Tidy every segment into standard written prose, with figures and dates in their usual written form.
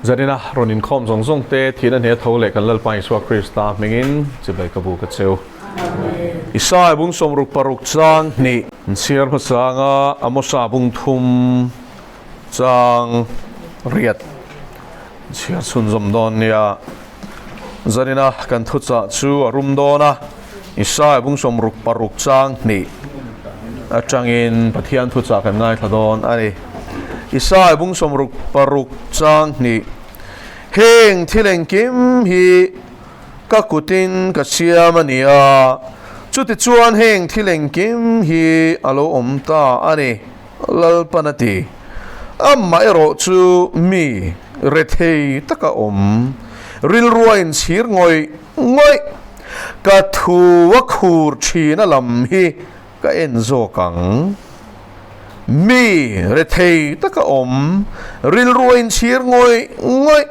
Zanina rawn inkhawm zawng zawng te thihna hne tho leh kan Lalpa Isua Krista hmingin chibai ka bu ka cheu. Isaiah bung 66 chang hnih. Chhiar hmasanga Amosa bung thum chang riat chhiar chhunzawm dawn nia. Zanina kan thuchah chu a rum dawn a, Isaiah bung 66 chang hnih atangin Pathian thuchah kan ngaithla dawn a ni. Isaiah bung 66 chang hnih, Heng thil engkim hi ka kutin ka siam a ni a, chutichuan heng thil engkim hi a lo awm ta a ni, Lalpan a ti. Amaherawh chu mi rethei taka awm, rilrua inchhir ngawih ngawih, ka thu a khur thin a lam hi ka en zawk ang. Mi rethei taka awm, rilrua inchhir ngawih ngawih,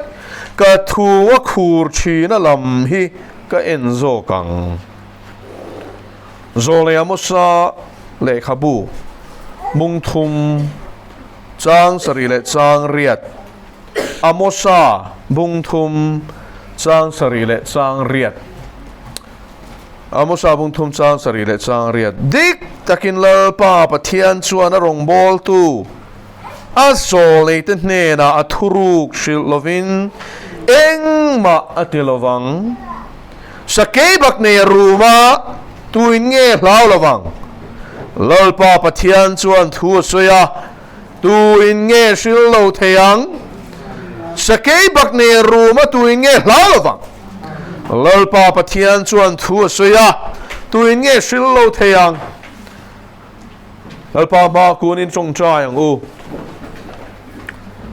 ka thu a khur thin a lam hi ka en zawk ang. Zawlei Amosa lehkhabu mung thum chang sarih leh chang riat Amosa bung thum chang sarih leh chang riat Amosa bung thum chang sarih leh chang riat Dik takin Lalpa Pathian chuan a rawngbawltu a zawlneite hnenah a thuruk hrilh lovin engmah a ti lovang. Sakei bak nei a rum a, tuin nge hlau lovang? Lalpa Pathian chuan thu a sawi a, tuin nge hril lo thei ang? Sakei bak nei a rum a, tuin nge hlau lovang? Lalpa Pathian chuan thu a sawi a, tuin nge hril lo thei ang? Lalpa hma kunin tawngtai ang u.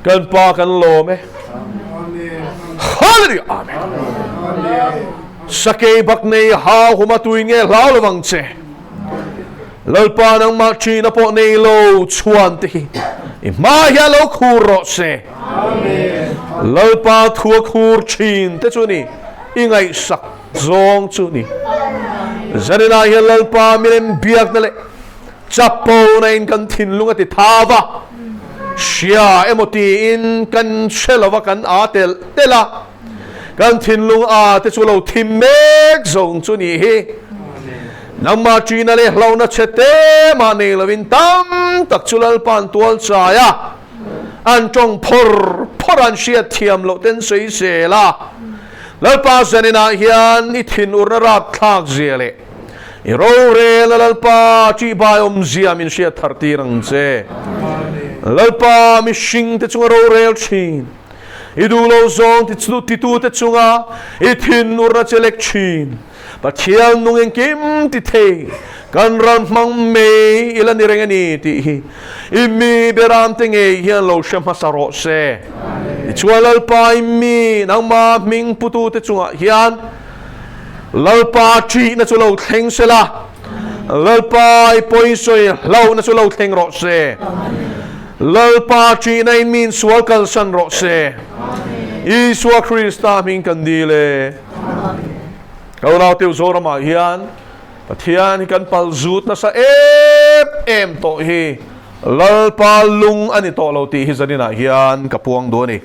Kan Pa kan lawm e. Hallelujah. Amen. Sakei bak nei hau huma tui nge hlau lovang che. Lalpa nangmah ṭhina pawh nei lo chhuan te hi i hma hian lo khur rawh se. Lalpa thu a khur ṭhin te chu ni i ngaihsak zawng chu ni. Zaninah hian Lalpa milem biakna leh chapona in kan thinlung a ti tha va, hria emaw tiin kan hre lova kan a telh telh a, kan thinlung a te chu lo thim mek zawng chu ni hi. Nangmah ṭihna leh hlauhna chhe te mah nei lovin tam tak chu Lalpa'n tual chai a, an ṭawng phawr phawr an hriat thiam loh ten sawi zel a. Lalpa zaninah hian i thinurna rapthlak zia leh i rorelna Lalpa ṭihbai awmzia min hriat thar tir ang che. Lalpa mihringte chunga rorel ṭhin, i duh lo zawng titute chunga i thinurna che lek ṭhin, Pathian nung engkim ti thei kan ram hmang mai i la ni reng a ni tih hi i mi beramte ngei hian lo hre hmasa rawh se. Tichuan Lalpa i mi nangma hming putute chungah hian Lalpa ṭihna chu lo thleng se la, Lalpa i pawisawi hlauhna chu lo thleng rawh se. Lalpa ṭihna in mi insual kalsan rawh se. Isua Krista hming kan dil e. Ka unau teu Zoramah hian Pathian hi kan pal zut nasa em em tawh hi Lalpa lung a ni tawh lo tih hi zaninah hian ka puang duh a ni.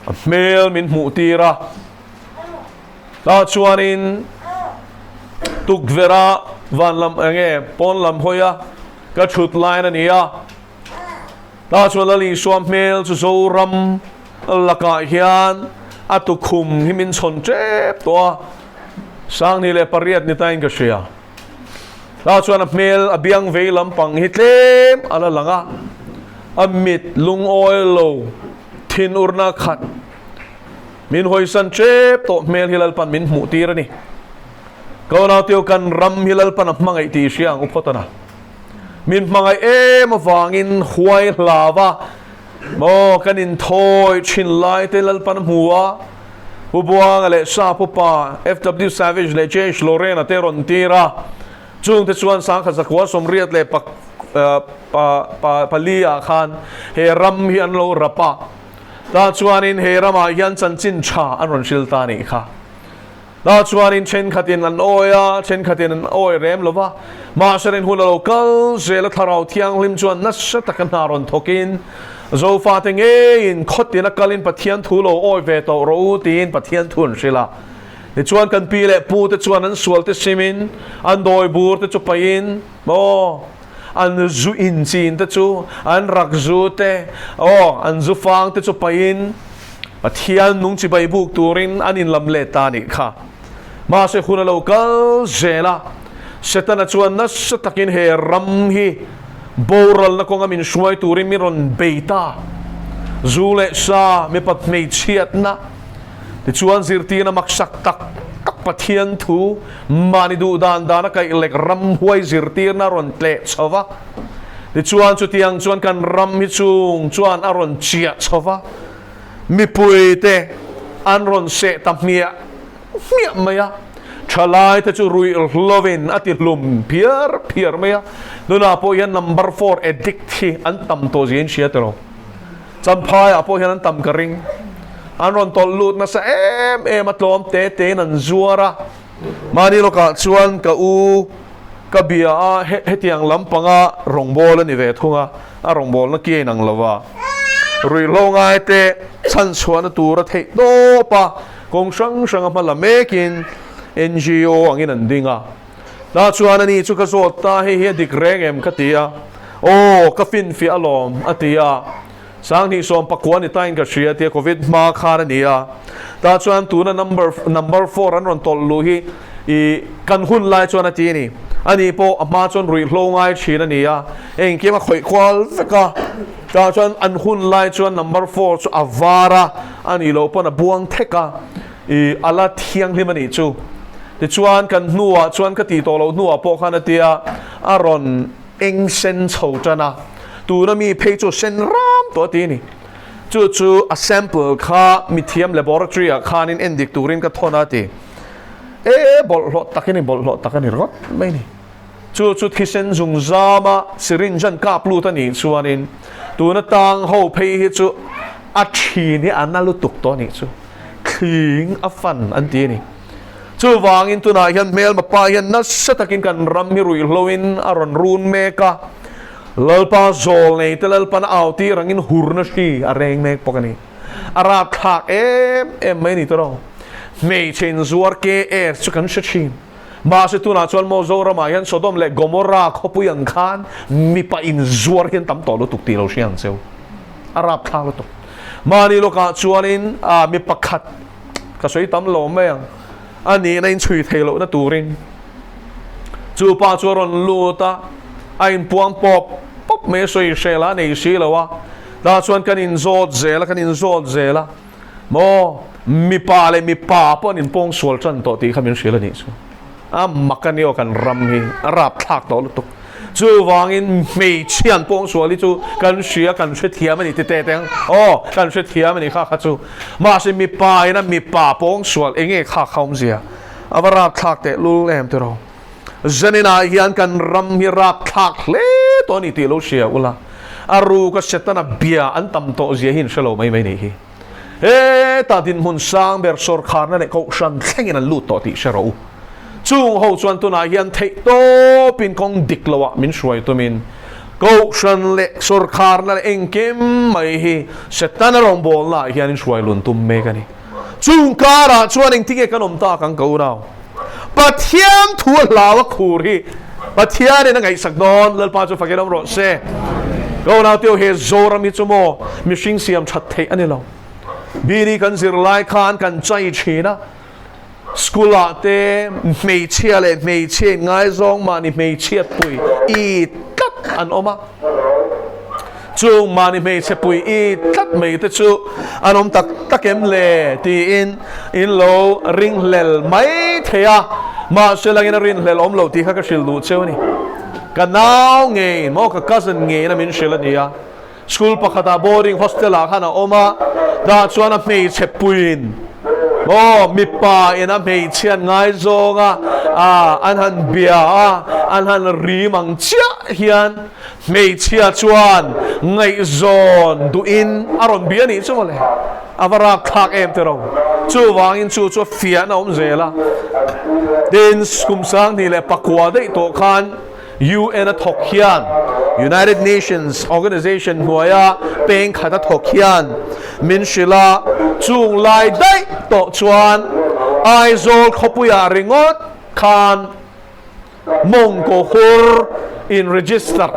A hmel min hmuh tir a, tah chuanin tukverha van lam enge pawn lam hawi a ka thut lain a ni a, tah chuan Lal Isua hmel chu Zoram lakah hian a tukhum hi min chhawn tep tawh a, 28 ni tain ka hria. Tah chuan a hmel a biang vei lampang hi tlem a la lang a, a mit lungawi lo thinurna khat min hawisan tep tawh hmel hi Lalpan min hmuh tir a ni. Ka unauteu kan ram hi Lalpan a hmangaih tih hria ang u phawt a na. Min hmangaih em avangin huai hlau a, Maw kan inthawi thin lai te Lalpan a hmu a, Pu Buanga leh Sa Pu Pa, FW Savage leh JH Lorena te rawn tir a, chungte chuan 1988 leh pa ah khan he ram hi an lo rap a, tah chuanin he ramah hian chanchin tha an rawn hril ta nih kha. Tah chuanin thenkhatin an awi a, thenkhatin an awi rem lo va. Mahse rin hun a lo kal zel a, Thlarau Thianghlim chuan nasa taka hna rawn thawkin Zofate ngeiin khawtin a kalin Pathian thu lo awi ve tawh rawh u tiin Pathian thu an hrilh a. Tichuan kan pi leh pu te chuan an sual te simin an dawi bur te chu paihin maw an zu in chin te chu an rak zu te aw an zu fang te chu paihin Pathian nung chibai buk turin an inlam let ta a nih kha. Mahse hun a lo kal zel a, Setana chuan nasa takin he ram hi boralna kawnga min hruai turin min rawn bei ta. Zu leh sa, mipat hmeichhiatna, tichuan zirtirna maksak tak tak Pathian thu mahni duh dan dana kaih lek ramhuai zirtirna a rawn tleh chho va. Tichuan chutiang chuan kan ram hi chung chuan a rawn chiah chho va. Mipuite an rawn seh ta hmiah hmiah mai a, thalaite chu ruih hlovin a ti hlum phiar phiar mai a, tunah pawh hian number four addict hi an tam tawh zia in hria tiraw? Champhaiah pawh hian an tam ka ring. An rawn tawlh lut nasa em em a, tlawm te tein an zuar a, mahni lawkah chuan ka u ka bia a, hetiang lampanga rawngbâwl a ni ve thung a, a rawngbâwlna ki a inang lo va, ruihhlo ngaite chhanchhuahna tura theih tawp a, kawng hrang hranga hma la mekin NGO angin an ding a. Tah chuan ani chu ka zawt ta, hei hi a dik reng em ka ti a, aw ka finfiah alawm a ti a, 2019 ni tain ka hria tia Covid hma khan a ni a, tah chuan tuna number number four an rawn tawlh luh hi i kan hun lai chuan a ti a ni. Ani pawh a hma chuan ruihhlo ngai thin a ni a, engkim a khawih kual vek a, tah chuan an hun lai chuan number four chu a var a, a nih loh pawn a buang thek a, i a la thianghlim a nih chu. Tichuan kan hnuah chuan ka tih tawh loh hnuah pawh khan a tia a rawn eng sen chho tan a, tuna mi phei chu sen ram tawh a ti a ni. Chu chu a sample kha mithiam laboratory ah khanin en dik turin ka thawn a a ti. E bawlhhlawh tak a ni, bawlhhlawh tak a ni ringawt mai a ni. Chu chu thisen zung zama syringe an kap lut a nih chuanin tuna tang ho phei hi chu a thin hi a na lutuk tawh a nih chu. Thling a fan an ti a ni. Chuvangin tunah hian hmelma pa hian nasa takin kan ram hi ruihhloin a rawn run mek a, Lalpa zawl nei te Lalpan a au tir angin hurna hri a reng mek bawk a ni. A rapthlak em em mai a ni tawh. Hmeichhe inzuar KS chu kan hre thin. Mahse tunah chuan maw Zoramah hian Sodom leh Gomorrah khawpui ang khan mipa inzuar hian tam tawh lutuk tih lo hria ang cheu. A rapthlak lutuk. Mahni lawkah chuanin mi pakhat Ka sawi tam lo mai ang. A nihna in chhui thei lohna turin chu pa chu a rawn lut a, a inpuang pawp pawp mai a sawi hreh lah a nei si lo a. Tah chuan kan inzawt zel a, kan inzawt zel a, maw mipa leh mipa pawh an inpawng sual tan tawh tih kha min hrilh a nih chu. A mak a ni aw kan ram hi a rapthlak tawh lutuk. Chuvangin hmeichhia an pawng sual hi chu kan hria kan hrethiam a ni ti teh teh ang. Aw kan hrethiam a ni kha kha chu. Mahse mipa ina mipa pawng sual eng nge kha kha awmzia? A va rapthlak teh lul em tiraw? Zaninah hian kan ram hi rapthlak hle tawh a ni tih lo hria ula. A ruka Setana bia an tam tawh zia hi in hre lo mai mai nih hi. Hetah dinhmun sang ber sawrkharna leh kohhran thlengin an lut tawh tih hre rawh u. Chung ho chuan tunah hian theih tawpin kawng dik loah min hruai tumin kohhran leh sawrkharna leh engkim mai hi Setana rawngbawlnaah hian in hruai lun tum mek a ni. Chung karah chuan engtinge kan awm tak ang ka unau? Pathian thu a hlau a khur hi Pathianin a ngaihsak dawn, Lalpa chu fakin awm rawh se. Ka unau teu he Zoram hi chu maw mihring siam that theih a ni lo. Bini kan zir lai khan kan chai thin a, school ah te hmeichhia leh hmeichhia in ngaizawng mahni hmeichhiat pui i tlat an awm a. Chung mahni hmeichhe pui i tlat mai te chu an awm tak tak em le tiin in lo ringhlel mai thei a, mahse langin a rinhlel awm lo tih kha ka hrilh duh cheu a ni. Ka nau ngeiin maw ka cousin ngeiin a min hrilh a ni a, school pakhatah boarding hostel ah khan a awm a, tah chuan a hmeichhe puiin maw mipa in a hmeichhiat ngaizawng a, an han bia a, an han rim ang chiah hian Hmeichhia chuan ngaihzawn duhin a rawn bia nih chu mawle, a va rapthlak em tiraw? Chuvangin chu chu a fiahna awm zel a. Tin, kum 2009 daih tawh khan UN a thawk hian United Nations Organization hnuaia peng khata thawk hian min hrilh a, chung lai daih tawh chuan Aizawl khawpuiah ringawt khan Mawngkaw hur in register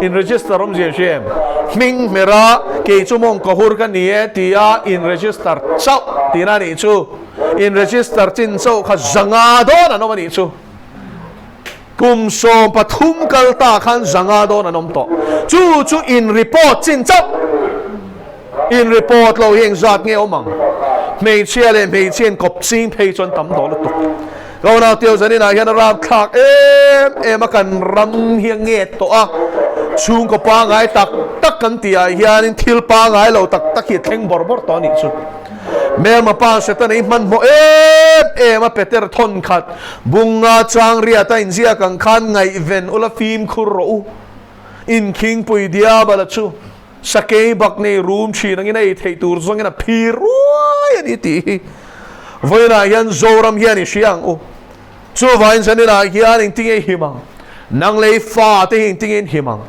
in register awmzia hria em? Hming hmera kei chu mawngkaw hur ka ni e tia in register chauh tihna a nih chu. In register chin chauh kha zanga dawn an awm a nih chu. Kum 13 kal ta khan zanga dawn an awm tawh. Chu chu in report chin chauh. In report lo hi engzat nge awm ang? Hmeichhia leh hmeichhia in kawp ching phei chuan tam tawh lutuk. Ka unau Teo Zanin ah hian a ram thlak em em a, kan ram hi a nget tawh a. Chhungkaw pangai tak tak kan tih ah hianin thil pangai lo tak tak hi a thleng bawrh bawrh tawh a nih chu. Hmelma pa Setana i hmanhmawh em em a Peter thawn khat bunga chang riat a inziak ang khan ngaihven ula fimkhur rawh u. Inkhingpui diabala chu sakei bak nei rum thin angin a ei theih tur zawngin a phir ruai a ni tih hi vawiinah hian Zoram hian i hria ang u. Chuvangin zaninah hian engtinge i him ang? Nang lei fate hi engtinge in him ang?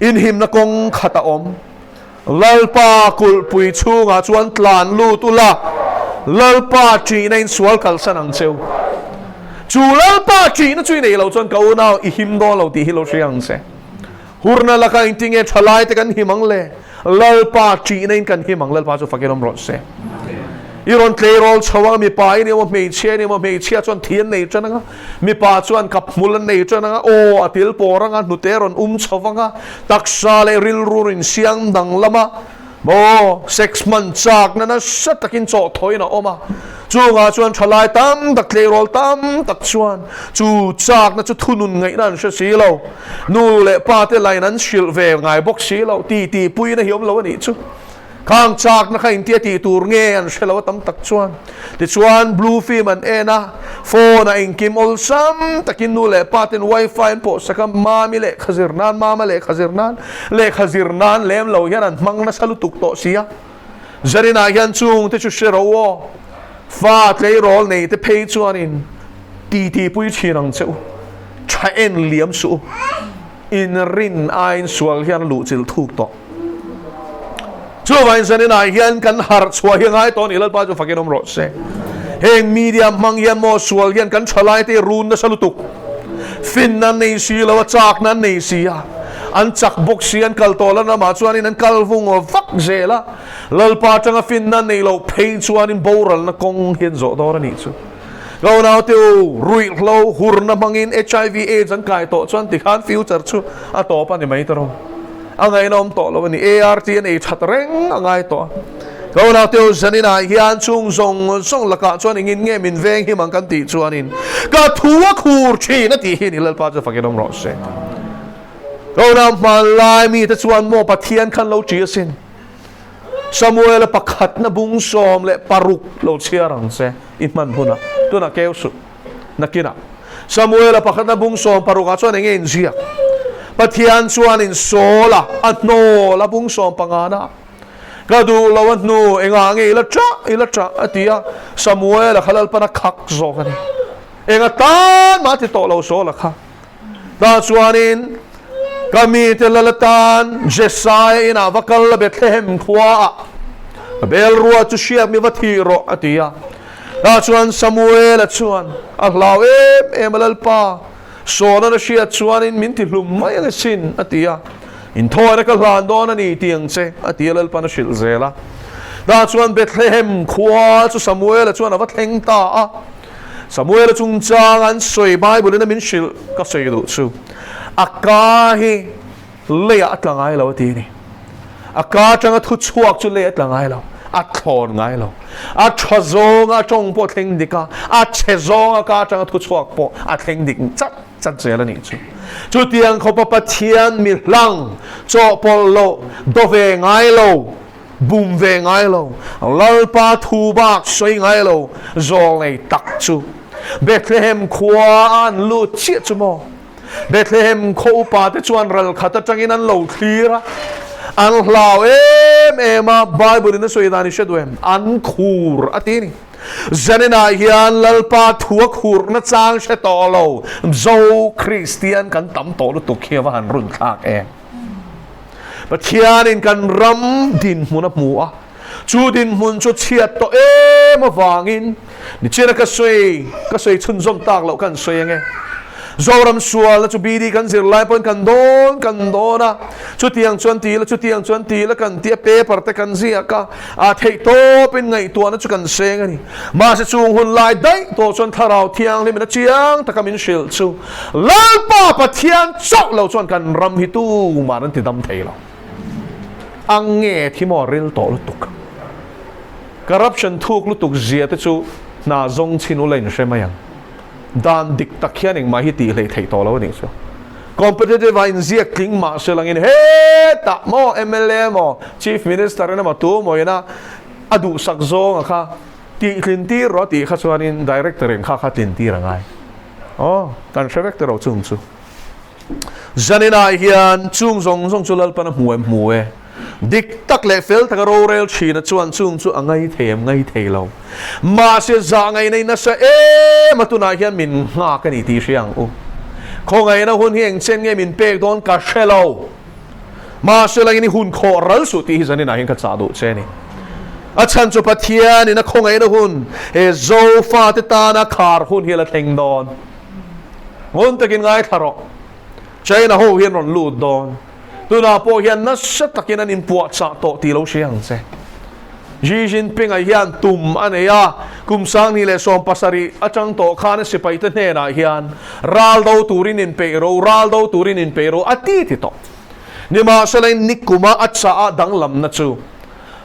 Inhimna kawng khat a awm. Lalpa kulhpui chhungah chuan tlan lut ula, Lalpa ṭihna in sual kalsan ang cheu. Chu Lalpa ṭihna chu i neih loh chuan ka unau i him dawn lo tih hi lo hria ang che. Hurna laka engtinge ṭhalai te kan him ang le? Lalpa ṭihna in kan him ang, Lalpa chu fakin awm rawh se. I rawn tleirawl chho ang a, mipa in emaw hmeichhia in emaw, hmeichhia chuan thi an nei ṭan ang a, mipa chuan kap hmul an nei ṭan ang a, aw a til pawr ang a, hnute a rawn um chho vang a, taksa leh rilru in siang danglam a, maw sex hman chakna nasa takin chawhthawiin a awm a, chungah chuan ṭhalai tam tak, tleirawl tam tak chuan chu chakna chu thunun ngaihna an hre si lo, nu leh pa te lain an hrilh ve ngai bawk si lo, ti ti puina hi awm lo a nih chu. Khang chakna kha intia tih tur nge an hre lo a tam tak chuan. Tichuan blue film an en a, phone ah engkim awlsam takin nu leh pa ten wifi an pawh sak a, mami lehkha zir nan, mama lehkha zir nan, lehkha zir nan lem lo hian an hmang nasa lutuk tawh si a. Zarinah hian chung te chu hre ro aw, fa tleirawl nei te phei chuanin titi pui thin ang che u, tha en liam suh u, inrin aiin sual hian a luhchilh thuk tawh. Chuvangin zaninah hian kan harh chhuah hi a ngai tawh a ni, Lalpa chu fakin awm rawh se. Heng media hmang hian maw sual hian kan thalai te hi run nasa lutuk. Finna an nei si lo a, chakna an nei si a, an chak bawk si, an kal tawh lan ramah chuanin an kal vung vak zel a. Lalpa atanga finna an neih loh phei chuanin boralna kawng hi an zawh dawn a nih chu. Ka unaute u, ruihhlo hurna hmangin HIV AIDS an kai tawh chuan tikhan future chu a tawp a ni mai tawh. A ngaihna awm tawh lo a ni. ART an ei that reng a ngai tawh a. Ka unaute u, zaninah hian chung zawng zawng lakah chuan engin nge min veng him ang kan tih chuanin ka thu a khur thin a tih hi ni Lalpa chu fakin awm rawh se. Ka unau hmanlai mite chuan maw Pathian khan lo ṭi asin. Samuela pakhatna bung 16 lo chhiar ang che i hman hunah tunah keu suh nakinah Samuela pakhatna bung 16 ah chuan enge inziak Pathian chuanin Saula a hnawl a bung 15 na ka duh lo a hnu engah nge i la ṭah i la ṭah a ti a Samuela kha Lalpan a khak zawk a ni enga tan mah a ti tawh lo Saula kha Tah chuanin ka mite lal atan Jesaia inah va kal la Bethlehem khuaah bel rua chu hriak mi va thih rawh a ti a. Tah chuan Samuela chuan a hlau em em a, Lalpa, sawnan a hriat chuanin min ti hlum mai ang asin a ti a. Inthawina ka hlan dawn a ni ti ang che a ti a, Lalpan a hrilh zel a. Tah chuan Bethlehem khua chu Samuela chuan a va thleng ta a. Samuela chungchang an sawi Bible in a min hrilh ka sawi duh chu a ka hi leiah a tla ngai lo a ti a ni. A ka atanga thu chhuak chu leiah a tla ngai lo, a thlawn ngai lo. A tha zawnga a tawng pawh a thleng dik a, a chhe zawnga ka atanga thu chhuak pawh a thleng dik chat chat zel a nih chu. Chutiang khawpa Pathian mi hlang chawhpawlh loh do ve ngai lo, Bum ve ngai lo, Lalpa thu bak sawi ngai lo zawl nei tak chu Bethlehem khua a an lut chiah chu maw? Bethlehem khaw upa te chuan ral khat atangin an lo thlir a, an hlau em em a, Bible in a sawi dan i hre duh em? An khur a ti a ni. Zaninah hian Lalpa thua khurhna chang hre tawh lo Zo Kristian kan tam tawh lutuk hi a va han runthlak em. Pathianin kan ram dinhmun a hmu a, chu dinhmun chu chhiat tawh em avangin nichina ka sawi ka sawi chhunzawm tak loh kan sawi ange. Zoram sualna chu BD kan zir lai pawhin kan dawn kan dawn a, chutiang chuan ti ila chutiang chuan ti ila kan ti a, paper te kan ziak a, a theih tawpin ngaihtuahna chu kan seng a ni. Mahse chung hun lai daih tawh chuan Thlarau Thianghlimin a chiang taka min hrilh chu Lalpa Pathian chauh lo chuan kan ram hi tuman an ti dam thei lo. A nge thi maw ril tawh lutuk. Corruption thuk lutuk zia te chu hna zawng chhin ula in hre mai ang. Dan dik tak hian engmah hi tih hleih theih tawh lo a nih chu. Competitive ah inziak tling mah se langin hetah maw mla maw Chief Minister in emaw tu maw ina a duhsak zawnga kha tih tlin tir rawh a tih kha chuanin Director in kha kha tlin tir a ngai. Aw kan hre vek tawh chung chu. Zaninah hian chung zawng zawng chu Lalpan a hmu em hmu e. Dik tak leh fel taka rorel thina chuan chung chu a ngai thei em ngai thei lo. Mahse zah ngaihna in nasa em a tunah hian min nghak a ni tih hria ang u. Khawngaihna hun hi engchen nge min pek dawn ka hre lo. Mahse langin i hun khawh ral suh tih hi zaninah hian ka chah duh che a ni. A chhan chu Pathianin a khawngaihna hun he Zofate tana khar hun hi a la thleng dawn. Ngun takin ngaithla rawh. China ho hian rawn lut dawn. Tunah pawh hian nasa takin an inpuahchah tawh tih lo hria ang che. Xi Jinping-a hian tum a nei a, kum 2017 atang tawh khan a sipaite hnenah hian ral do turin inpeih ro, ral do turin inpeih ro a ti ti tawh. Nimahsela in nikuma a chah a danglamna chu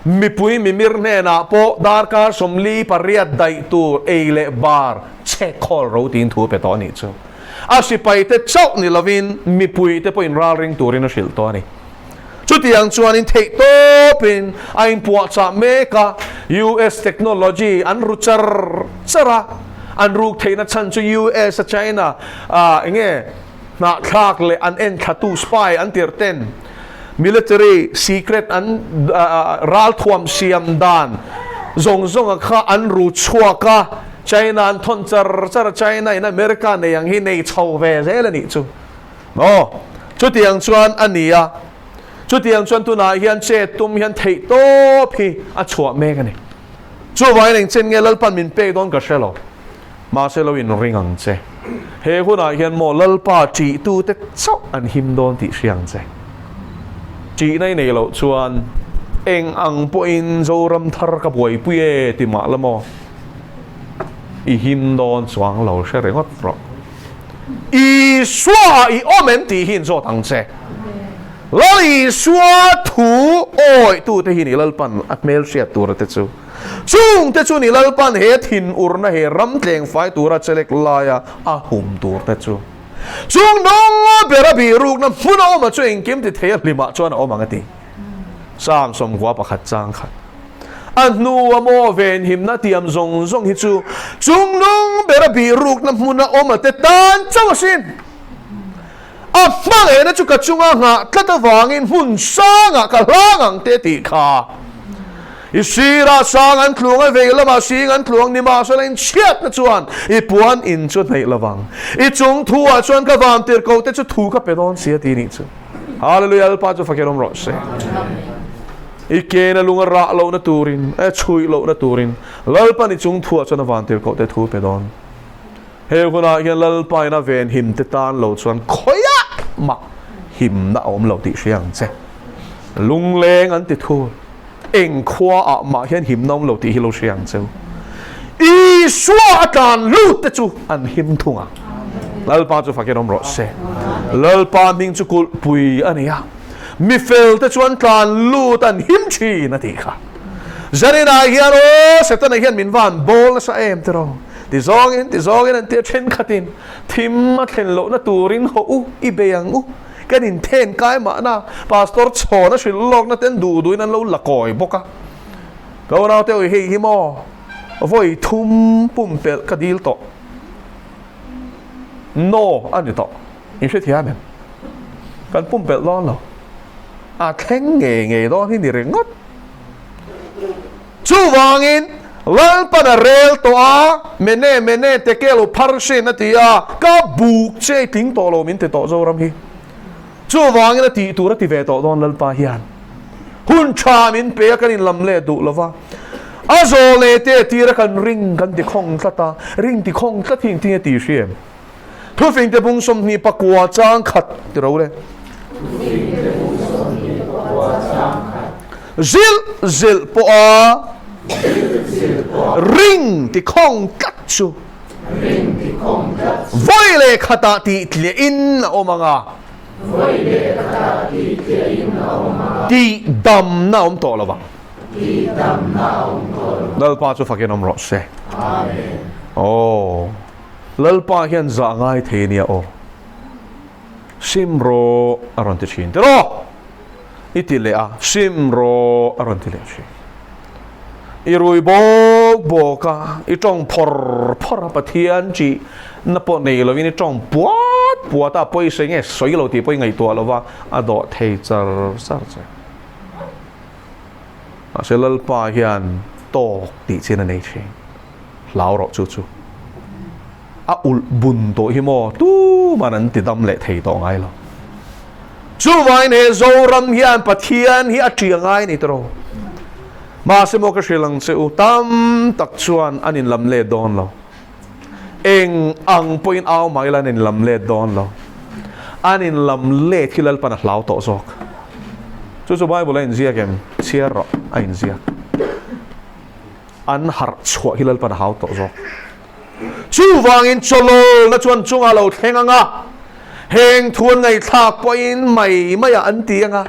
mipui mimir hnenah pawh darkar 48 daih tur ei leh bar chhek khawl ro tiin thu a pe tawh a nih chu. A sipaite chauh ni lovin mipuite pawhin ralring turin a hrilh tawh a ni. Chutiang chuanin theihtawpin a inpuahchah mek a, US technology an ru char char a, an ruk theihna chhan chu US a China eng nge hnahthlak leh an enthlatu spy an tirh ten military secret an ralthuam siam dan zawng zawnga kha an ru chhuak a, China an thawn char char a, China in America nei ang hi nei chho ve zel a nih chu. Aw, chutiang chuan a ni a, chutiang chuan tunah hian chet tum hian theih tawp hi a chhuah mek a ni. Chuvangin engchen nge Lalpan min pek dawn ka hre lo, mahse lo inring ang che. He hunah hian maw Lalpa ṭihtute chauh an him dawn tih hria ang che. Ṭihna i nei loh chuan eng ang pawhin Zoram thar ka buaipui e ti mah la maw? I him dawn chuang lo hre ringawt rawh. Isua i awm em tih hi in zawt ang che. Lal Isua thu awih tute hi ni Lalpan a hmel hriat tura te chu. Chung te chu ni Lalpan he thin urna he ram tleng fai tura chelek laia a hum tur te chu. Chung nunga bera bihrukna hmun a awm a chu engkim ti thei a hlimah chuan a awm ang a ti. Psalm 11 chang khat. A hnua maw venhimna tiam zawng zawng hi chu chungnung bera bihrukna hmuna awm a te tan chauh asin. A hmangaihna chu ka chunga nghah tlat avangin hmun sangah ka hlang ang te tih kha. I sirah sang an tluang a, vei lamah sing an tluang ni mahsela inchhiatna chuan i puan in chu hnaih lovang. I chung thuah chuan ka vantirhkoh te chu thu ka pe dawn si a ti nih chu. Hallelujah Lalpa chu fakir awm rawh se. I kena lung a rah lohna turin, a chhuih lohna turin Lalpa ni chung thuah chuan a vantirhkoh te thu pe dawn. He hunah hian Lalpa in a ven him te tan lo chuan khawiah mah himna a awm lo tih hria ang che. Lungleng an ti thul. Eng khua ah mah hian himna awm lo tih hi lo hria ang cheu. Isua a tlan lut te chu an him thung a. Lalpa chu fakin awm rawh se. Lalpa hming chu kulhpui a ni a. Mi fel te chuan tlan lut an him thin a tih kha. Zaninah hian aw Setana hian min van bawl nasa em tiraw? Ti zawngin ti zawngin an tia thenkhatin thim a thlen lohna turin haw u i bei ang u. Kan inthen kai mahna Pastor chhawn a hrilh lawkna ten duh duhin an lo la kawi bawk a. Ka unaute awi hei hi maw vawi thum pumpelh ka dil tawh. No a ni tawh. In hrethiam em? Kan pumpelh dawn lo. A thleng ngei ngei dawn hi ni ringawt. Chuvangin Lalpan a rel tawh a, Mene, Mene, Tekel u Pharsin a ti a, ka buk che i tling tawh lo min ti tawh Zoram hi. Chuvangin a tih tur a ti ve tawh dawn Lalpa hian. Hun tha min pe a kan inlam leh duh lo va, a zawh leh te tira kan ring kan ti khawng tlat a, ring ti khawng tlat hi engtin nge tih hri em? Thufingte bung 29 chang khat ti ro le. Zilh zilh pawh a ring ti khawng tlat chu vawi leh khatah tih tliah in a awm ang a, tih damna a awm tawh lo vang. Lalpa chu fakin awm rawh se. Aw. Lalpa hian zah ngai thei a nia aw. Sim rawh a rawn ti thin tiraw? I ti leh a, sim rawh a rawn ti leh thin. I rui bawk bawk a, i tawng phawr phawr a, Pathian chi na pawh nei lovin i tawng puat puat a, pawisa nge sawi lo tih pawh i ngaihtuah lo va, a dawh thei char char che. Mahse Lalpa hian tawk tih chin a nei thin. Hlau rawh chu chu a ulh bun tawh hi maw tuman an ti dam leh thei tawh ngai lo. Chuvangin he Zoram hian Pathian hi a ṭia ngai a ni tawh. Mahse maw ka hrilh ang che u, tam tak chuan an inlam let dawn lo. Eng ang pawhin au mah ila an inlam let dawn lo. An inlam let hi Lalpan a hlau tawh zawk. Chu chu Bible a inziak em? Chhiar rawh a inziak. An harh chhuah hi Lalpan a hau tawh zawk. Chuvangin chawlawlna chuan chungah lo thleng ang a, heng thu an ngaihthlak pawhin mai maiah an ti ang a,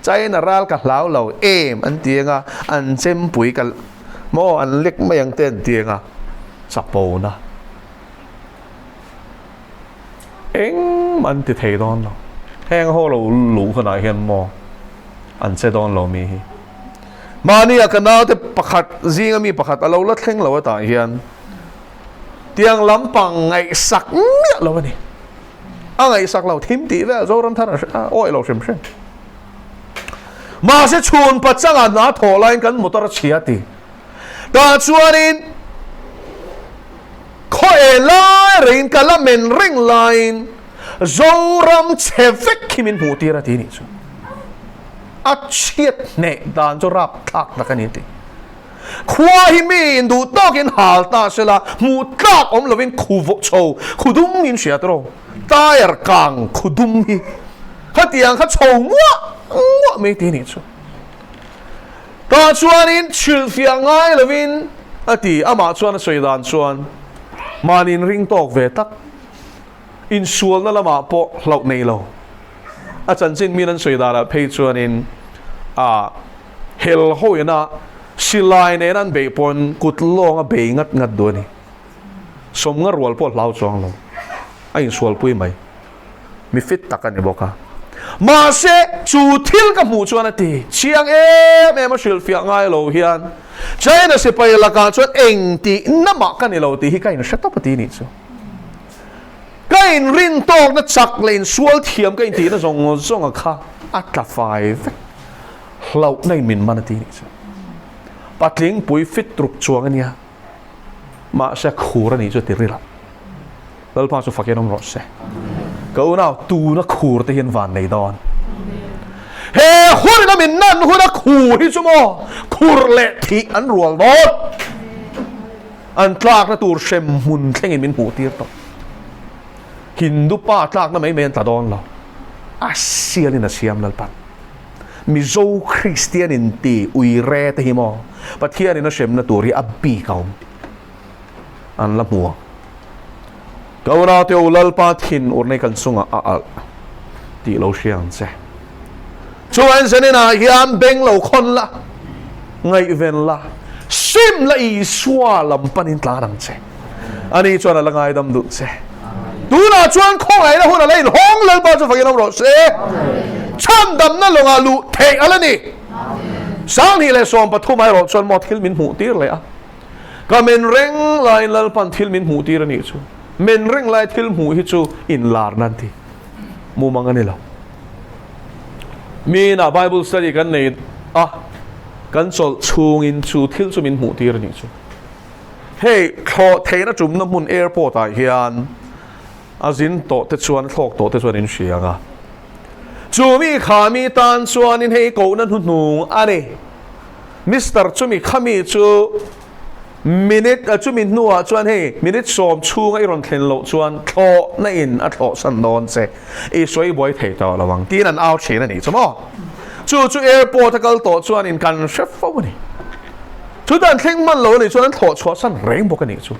China ral ka hlau lo em an ti ang a, an chempui ka maw an lek mai ang te an ti ang a, chapona engmah an ti thei dawn lo. Heng ho lo luh hunah hian maw an che dawn lo mi hi. Mahnia ka naute pakhat zinga mi pakhat a lo la thleng lo atah hian tiang lampang ngaihsak miah lo a ni. A ngaihsak lo thim tih vel Zoramthar a awih lo hrim hrim. Mahse chhun pachanga hna thawh laiin kan motor a chhia ti. Tah chuanin khaw e lai rengin ka la men reng laiin Zoram chhe vek khi min hmuh tir a ti nih chu. A chhiat hneh dan chu rap thlak tak a ni ti. Khua hi mi in duh tawkin hal ta se la, hmuh tlak awm lovin khu vawh chho, khu dum in hria tawh. Tyre kang khu dum hi khatiang kha chho nguah nguah mai ti nih chu. Tah chuanin chhilhfiah ngai lovin a ti, amah chuan a sawi dan chuan mahni inring tawk ve tak. Insualna lamah pawh hlauh nei lo. A chanchin min an sawi danah phei chuanin a hel hoina silai nena an beih pawn kut lawnga bei ngat ngat duh a ni. Sawmnga rual pawh hlau chuang lo. A insualpui mai. Mi fit tak a ni bawk a. Mahse, chu thil ka hmuh chuan a ti chiang em em a hrilhfiah ngai lo hian China sipai lakah chuan engtihna mah ka ni lo tih hi ka inhre tawp a ti nih chu. Ka inrin tawkna chak leh insual thiam ka intihna zawng zawnga kha a tla fai vek. Hlauhna in min man a ti nih chu. Patling pui fit ruk chuang a nia. Mahse a khur a nih chu a ti ril a. Lalpa chu fakin awm rawh se. Ka unau tuna khur te hian van nei dawn. He hunin a min nan hun a khur hi chu maw khur leh thih an rual dawn. An tlakna tur hrem hmun thlengin min hmuh tir tawh. Hindu pa tlakna mai mai an tla dawn lo. A sialin a siam Lalpan. Mizo Kristian in ti ui re te hi maw Pathianin a hremna tur hi a bik a awm. An la hmu ang. Ka unaute u Lalpa thin urnei kan chungah a alh tih lo hria ang che. Chuan zaninah hian beng lo khawn la, ngaihven la, sim la Isua lam panin tlan ang che. Ani chuan a la ngaidam duh che. Tunah chuan khawngaihna hun a la inhawng Lalpa chu fakin awm rawh se. Chhandamna lawngah luh theih a la ni. 2013 erawh chuan maw thil min hmuh tir leh a. Ka men reng laiin Lalpan thil min hmuh tir a nih chu. Men reng lai thil hmuh hi chu inlar nan ti. Mumang a ni lo. Mi inah Bible study kan nei a. Kan chawlh chhungin chu thil chu min hmuh tir a nih chu. Hei thlawh theihna tumna hmun airport ah hian a zin tawh te chuan thlawk tawh te chuan in hria ang a. Chu mi kha mi tan chuanin hei kohna hnuhnung a ni. Mister chumi khami chu minute chumi hnuah chuan hei minute sawm chhunga i rawn thlen loh chuan thlawhna in a thlawh san dawn che i sawi buai thei tawh lo ang tiin an au thin a nih chu maw. Chu chu airport a kal tawh chuanin kan hre fo a ni. Chutan thleng hman lo a nih chuan an thlawh chhuah san reng bawk a nih chu.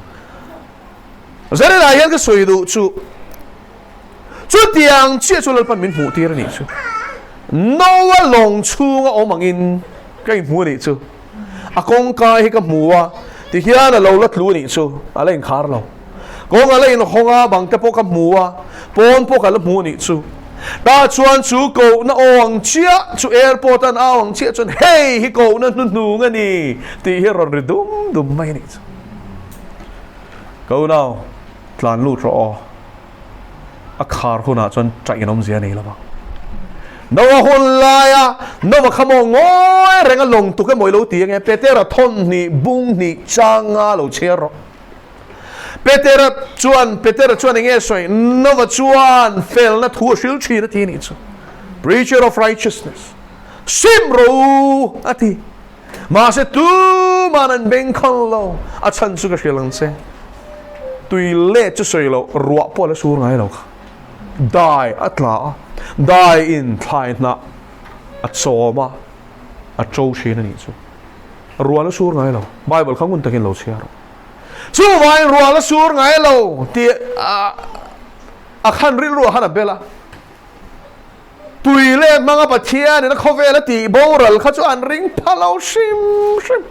Zaninah hian ka sawi duh chu chutiang chiah chu Lalpan min hmuh tir a nih chu. Noa lawng chhunga awm angin ka inhmu a nih chu. A kawngka hi ka hmu a, tihian a lo la tlu a nih chu, a la inkhar lo. Kawng a la inhawng a, bang te pawh ka hmu a, pawn pawh ka la hmu a nih chu. Tah chuan chu kohna aw ang chiah chu airport an au ang chiah chuan hei hi kohna hnuhnung a ni tih hi a rawn ri dum dum mai a nih chu. Ka unau, tlan lut rawh aw. A khar hunah chuan ṭaih in awmzia a nei lo vang. Noa hun laia Noa kha maw ngawi reng a lawng tuk emaw i lo ti ange, Petera thawn hnih, bung hnih, changa lo chhiar rawh. Petera chuan, Petera chuan enge sawi? Nova chuan felna thu a hril thin a ti anih chu. Preacher of righteousness. Sim rawh u a ti. Mahse tuman an beng khal lo. A chhan chu ka hrilh ang che. Tui let chu sawi loh, ruah pawh a la sur ngai lo kha. Dai a tla a, dai in thlai hnah a chawm a, a to thin a nih chu. Ruah la sur ngai lo. Bible kha ngun takin lo chhiar rawh. Chuvangin ruah la sur ngai lo tih a khan rilru a khan a bel a. Tui leh hmanga Pathianin a khawvel a tih boral kha chu an ring pha lo hrim hrim.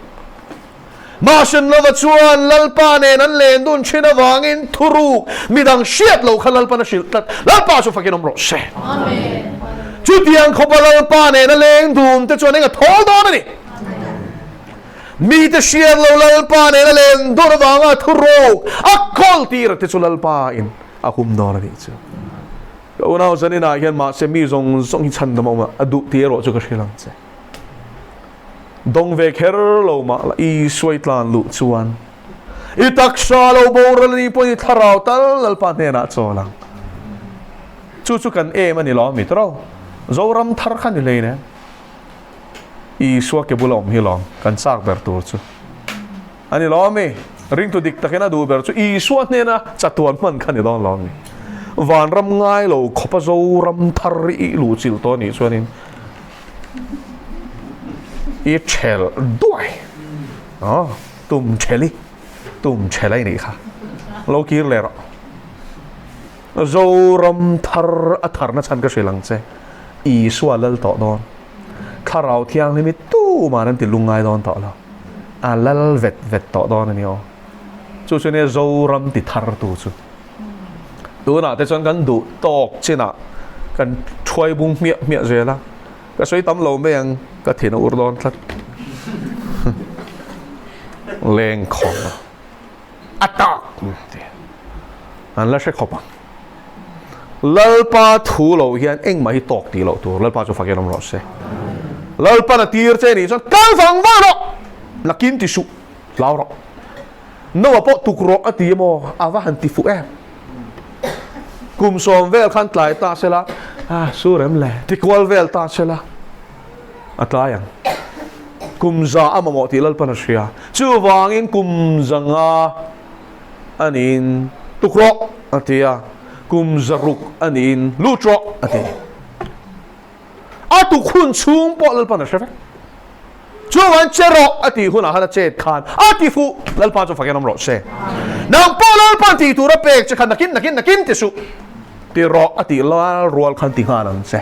Mahse Nova chuan Lalpa nen an len dun thin avangin thuruk midang hriat loh kha Lalpan a hrilh tlat. Lalpa chu fakin awm rawh se. Chutiang khawpa Lalpa nen a leng dun te chuan eng a thawl dawn a ni. Mite hriat lo Lalpa nen a len dun avanga thuruk a kawl tir te chu Lalpa in a hum dawn a nih chu. Ka unau zaninah hian mahse mi zawng zawng hi chhan dam a awm a, a duh tih erawh chu ka hrilh ang che. Dawng ve kher lo mah la Isua i tlan luh chuan i taksa lo boral a nih pawhin i thlarau tal Lalpa hnenah chawl ang. Chu chu kan em a ni lo mi tawrh. Zoram thar kha ni hlei nen Isua ke bula awm hi lawm kan chak ber tur chu a ni lo mi. Ringtu dik takin a duh ber chu Isua hnena chatuan hman kha ni dawn lo mi. Vanram ngai lo khawpa Zoram thar i luhchilh tawh a nih chuanin I ṭhelh duai aw tum ṭhelh i tum ṭhelh a i nih kha lo kir leh rawh Zoram thar a tharna chhan ka hrilh ang che Isua lal tawh dawn Thlarau Thianghlim hi tuman an ti lungngai dawn tawh lo a lal vet vet tawh dawn a ni aw chu chu nia Zoram ti thar tu chu. Tunah te chuan kan duh tawk chinah kan thuai bung hmiah hmiah zel a, ka sawi tam lo mai ang, ka thin a ur dawn tlat. Lengkhawm a tak ti an la hre khawp ang. Lalpa thu lo hian engmah hi tawk tih loh tur, Lalpa chu fakin awm rawh se. Lalpan a tir che nih chuan kal vang vang rawh, nakin ti suh, hlau rawh. Noah pawh tuk rawh a ti emaw a va han ti fuh em? Kum sawm vel khan tlai ta sela, ah sur em le, ti kual vel ta sela a tlai ang. Kum za a mamawh tih Lalpan a hria. Chuvangin kum za nga a niin tuk rawh a ti a, kum za ruk a niin lut rawh a ti. A tuk hun chhung pawh Lalpan a hre vek. Chuan che rawh a tih hunah khan a chet khan a ti fuh. Lalpa chu fakin awm rawh se. Nang pawh Lalpan tih tur a pek che khan nakin nakin nakin ti suh. Ti rawh a tih lal rual khan ti nghal ang che.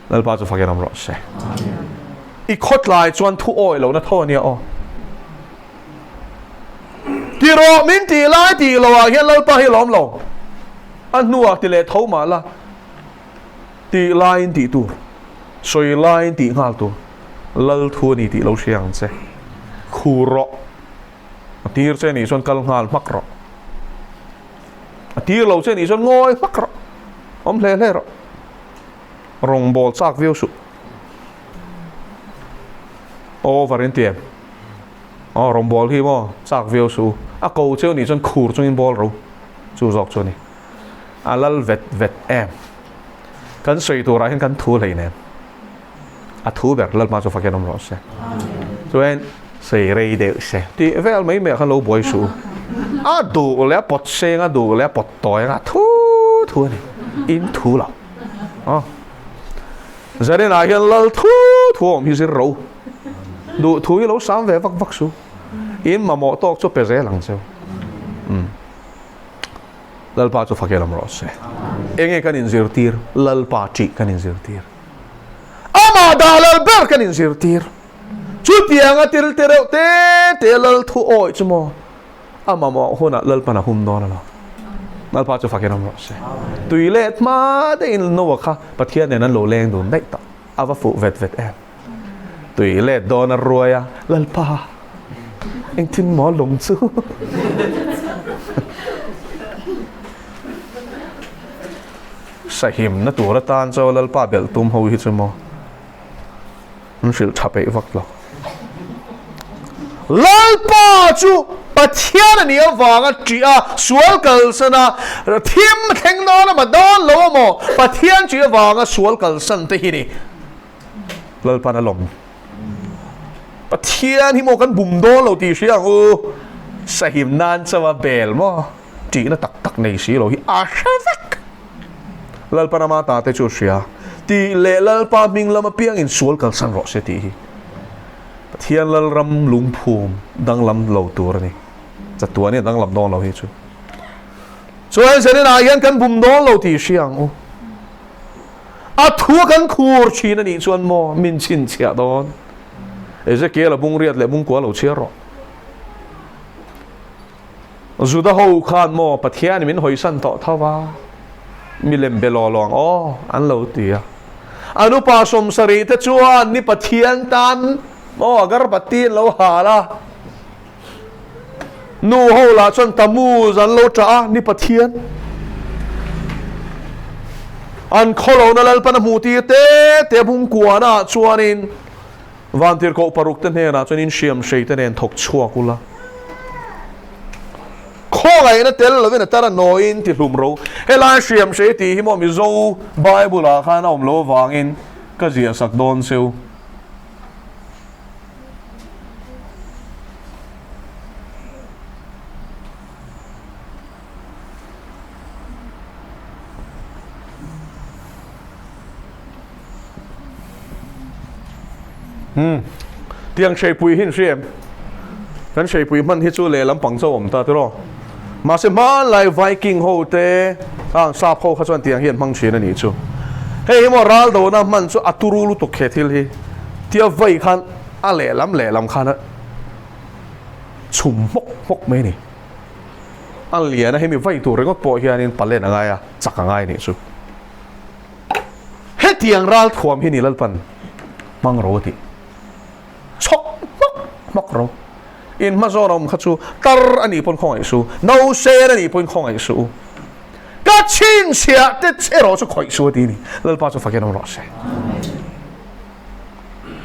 Lalpa chu fakin awm rawh se. I khawtlai chuan thu awi lohna tho a nia aw. Ti rawh min tih lai tih loah hian Lalpa hi lawm lo. A hnuah ti leh tho mah la. Tih laiin tih tur, sawi laiin tih nghal tur, lal thu a ni tih lo hria ang che. Khur rawh. A tir che nih chuan kal nghal hmak rawh. A tir lo che nih chuan ngawi hmak rawh. Awm hle hle rawh. Rawngbawl chak viau suh. Over in ti em? Aw rawn bawl hi maw chak viau suh u. A ko cheu nih chuan khur chungin bawl ro chu zawk chu a ni. A lal vet vet em. Kan sawi turah hian kan thu hlei nen. A thu ber Lalpa chu fakin awm rawh se. Chuan sawi rei deuh se tih vel mai mai ah khan lo buai suh u. A duh leh a pawt seng a duh leh a pawt tawi anga thu thu a ni. In thu lo. Aw. Zarinah hian lal thu thu a awm hi zir ro. Duh thu hi lo sam ve vak vak su. In mamawh tawk chu pe zel ang cheu. Umm. Lalpa chu fak lam rawh se. Enge kan inzirtir? Lalpa ṭih kan inzirtir. Amah dah lal ber kan inzirtir. Chutianga til te reuh te te lal thu awih chu maw? A mamawh hunah Lalpan a hum dawn a lo. Lalpa chu fakin awm rawh se. Tui let hma deuhin Noah kha Pathian nen an lo leng dun daih tawh. A va fuh vet vet em. Tui let dawn a ruai a, Lalpa, engtin maw lung chu? Sahimna tur atan chaw Lalpa belh tum ho hi chu maw? An hrilh tha peih vak lo. Lalpa chu Pathian a nih avanga ṭih a, sual kalsan a, thim thleng dawn emaw dawn lo emaw Pathian ṭih avanga sual kalsan te hi ni. Lalpan a lawm. Pathian hi maw kan bum dawn lo tih hria ang u. Sahim nan chauha bel maw ṭihna tak tak nei si lo hi a hre vek. Lalpa rama ta te chu hria tih leh Lalpa hming lam apiang in sual kalsan rawh se tih hi Pathian Lalram lungphum danglam lo tur a ni. Chatuan hi a danglam dawn lo hi chu. Chuan Zaninah hian kan bum dawn lo tih hria ang u. A thu a kan khur thin a nih chuan maw min chhinchhiah dawn. Ezekiel a bungriat leh bungkua lo chhiar rawh. Juda ho khan maw Pathian min hawisan tawh tho va, milem be law law ang aw an lo ti a. An upa sawmsarih te chuan ni Pathian tan maw agarbati an lo hal a, nu ho lah chuan Tammuz an lo ṭah a, ni Pathian an khawlohna Lalpan a hmuh tir te te bungkuana ah chuanin Vantirhkoh paruk te hnenah chuan in hriam hrei te nen thawk chhuak ula. Khawngaihna tel lovin a tar a nawiin ti hlum ro. Helai hriam hrei tih hi maw Mizo Bible ah khan a awm lo avangin ka ziah sak dawn cheu. Hmm. Tiang hreipui hi in hria em? Kan hreipui hman hi chu lehlam pang chauh awm ta tiraw. Mahse hmanlai Viking ho te ang sap ho kha chuan tiang hi an hmang thin a nih chu. Hei hi maw ral dona hman chu a turu lutuk he thil hi. Tia vai khan a lehlam lehlam khan a chhum hmawk hmawk mai a ni. A lian a hemi vai tur ringawt pawh hianin palen a ngai a, chak a ngai a nih chu. Hetiang ral thuam hi ni Lalpan hmang ro a tih. Chhawk hmawk hmawk ro. In hma zawn a awm kha chu tar a nih pawn khawngaih suh, no sen a nih pawhin khawngaih suh u. Ka chhinchhiah te erawh chu khawih suh a ti a ni. Lalpa chu fakin awm rawh se.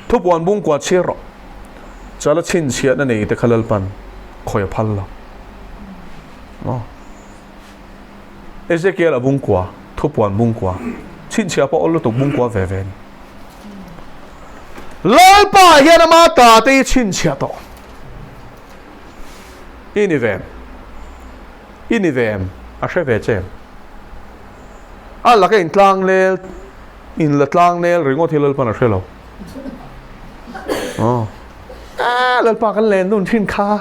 Thupuan bungkua chhiar rawh. Chala chhinchhiahna nei te kha Lalpan khawi a phal lo. Maw? Ezekiel a bungkua, thupuan bungkua, chhinchhiah pawh awl lutuk bungkua ve ve a ni. Lalpa hian ama ta te hi chhinchhiah tawh. I ni ve em? I ni ve em? A hre ve che em? A laka in tlangnel, in la tlangnel ringawt hi Lalpan a hre lo. Aw. Ah, Lalpa kan len dun thin kha.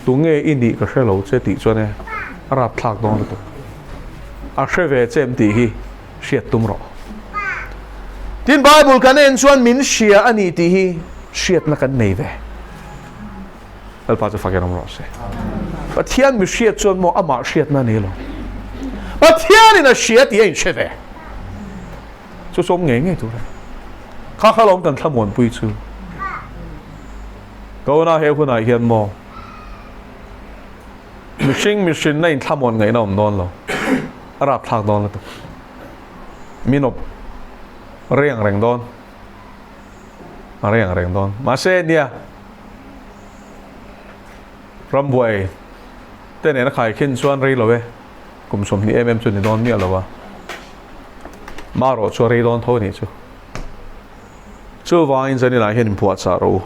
Tunge i nih ka hre lo che tih chuan e a rapthlak dawn lutuk. A hre ve che em tih hi hriat tum rawh. Tin Bible kan en chuan min hria a ni tih hi hriatna kan nei ve. Lalpa chu fakin awm rawh se. Pathian mi hriat chuan maw amah hriatna a ni lo. Pathianin a hria tih a inhre ve. Chu sawm ngei ngei tur a ni. Kha kha lawm kan thlamuanpui chu. Kona he hunah hian maw mihring mihrinna in thlamuan ngaihna awm dawn lo. A rapthlak dawn lutuk. Min awp reng reng dawn. A rei ang reng dawn. Mahse nia, rambuai te nena khaikhin chuan rei lo e, kum 20 em em chu ni dawn miah lo a, marawh chu a rei dawn tho a nih chu. Chuvangin zaninah hian inpuahchah rawh u.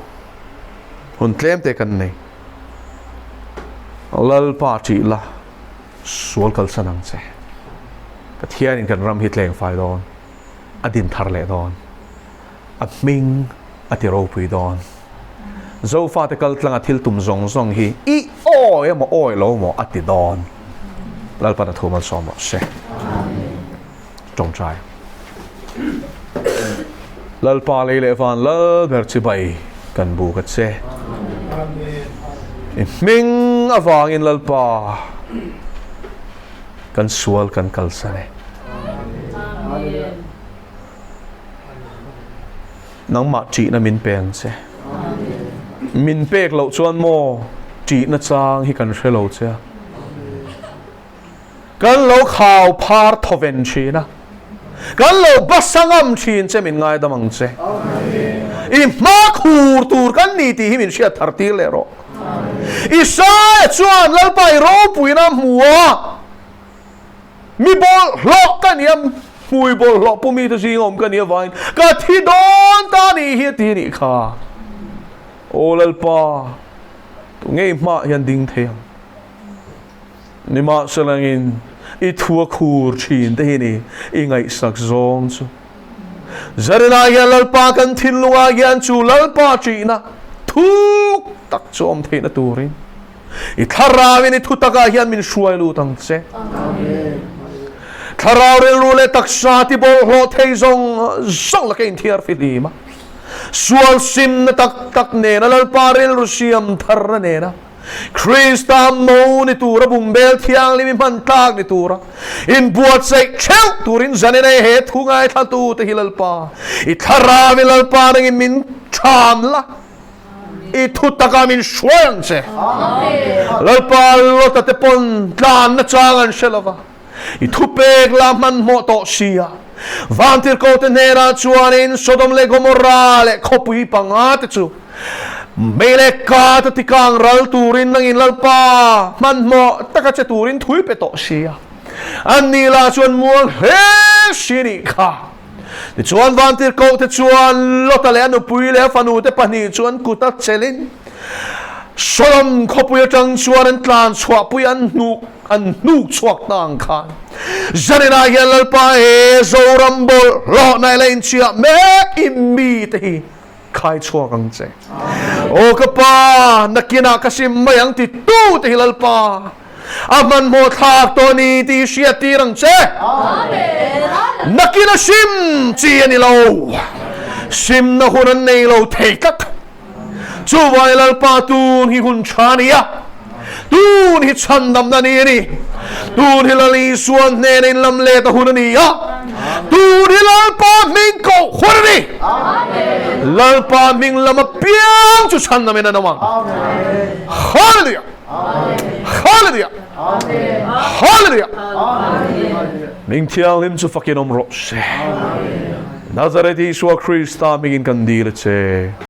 Hun tlem te kan nei. Lalpa ṭih la, sual kalsan ang che. Pathianin kan ram hi tleng fai dawn, a din thar leh dawn. A hming a ti ropui dawn. Zofate kal tlanga thil tum zawng zawng hi i awi emaw awi lo maw a ti dawn. Lalpan a thu malsawm rawh se. Tawngtai. Lalpa lei leh van lal ber chibai kan buk a che. I hming avangin Lalpa kan sual kan kalsan e. Nangmah ṭihna min pe ang che. Min pek loh chuan maw ṭihna chang hi kan hre lo che a. Kan lo khau phar thawven ṭhin a. Kan lo basa ngam ṭhin che min ngaidam ang che. I hma khur tur kan ni tih hi min hriat thar tir leh rawh. Isaia chuan Lalpa i ropuina hmu a. Mi bawlhhlawh ka ni a, hmui bawlhhlawh pu mite zinga awm ka ni avangin ka thi dawn ta ni hi a ti a nih kha. Aw Lalpa, tu ngei hmaah hian ding thei ang. Nimahselangin i thu a khur thin te hi ni i ngaihsak zawng chu. Zarinah hian Lalpa kan thinlungah hian chu Lalpa ṭihna thuk tak chu awm theihna turin I thlarauin i thutakah hian min hruai lut ang che. Thlarau rilru leh taksa ti bawlhhlawh thei zawng zawng laka inthiar fihlim a, sual simna tak tak nena Lalpa rilru siam tharna nena Krista mo ni tura bumbel thianghlim i hman tlak ni tura inbuatsaih theuh turin zanin ei he thu ngaithlatute hi Lalpa i thlarauin Lalpa nangin min ṭham la. I thu taka min hruai ang che. Lalpa Lota te pawn tlanna chang an hre lova, i thupek la hmanhmawh tawh si a. Vantirhko te hnenah chuanin Sodom leh Gomorra leh khawpui panga te chu mei leh ka te tikang ral turin nangin Lalpa hmanhmawh taka che turin thui pe tawh si a. Anni lah chuan mual hle si nih kha. Tichuan Vantirhkoh te chuan Lota leh a nupui leh a fanu te pahnih chu an kut a chelhin Sodom khawpui atang chuan an tlan chhuahpui an hnuk an hnuk chhuak ta ang khan Zaninah hian Lalpa he Zoram bawlhhlawhna ila inchhiah mek i mite hi khai chhuak ang che. Aw ka pa, nakinah ka sim mai ang ti tu te hi Lalpa a hmanhmawh thlak tawh a ni tih hi hriat tir ang che. Nakin a sim chi a ni lo. Simna hun an nei lo thei tlat. Chuvai Lalpa tun hi hun tha a ni a, tun hi chhandamna ni a ni. Tun hi Lal Isua hnena inlam let a hun a ni a, tun hi Lalpa hming koh hun a ni. Lalpa hming lam apiang chu chhandamin an awm ang. Hallelujah! Hallelujah! Hallelujah! Hming thianghlim chu fakin awm rawh se. Nazareth Isua Krista hmingin kan dil a che.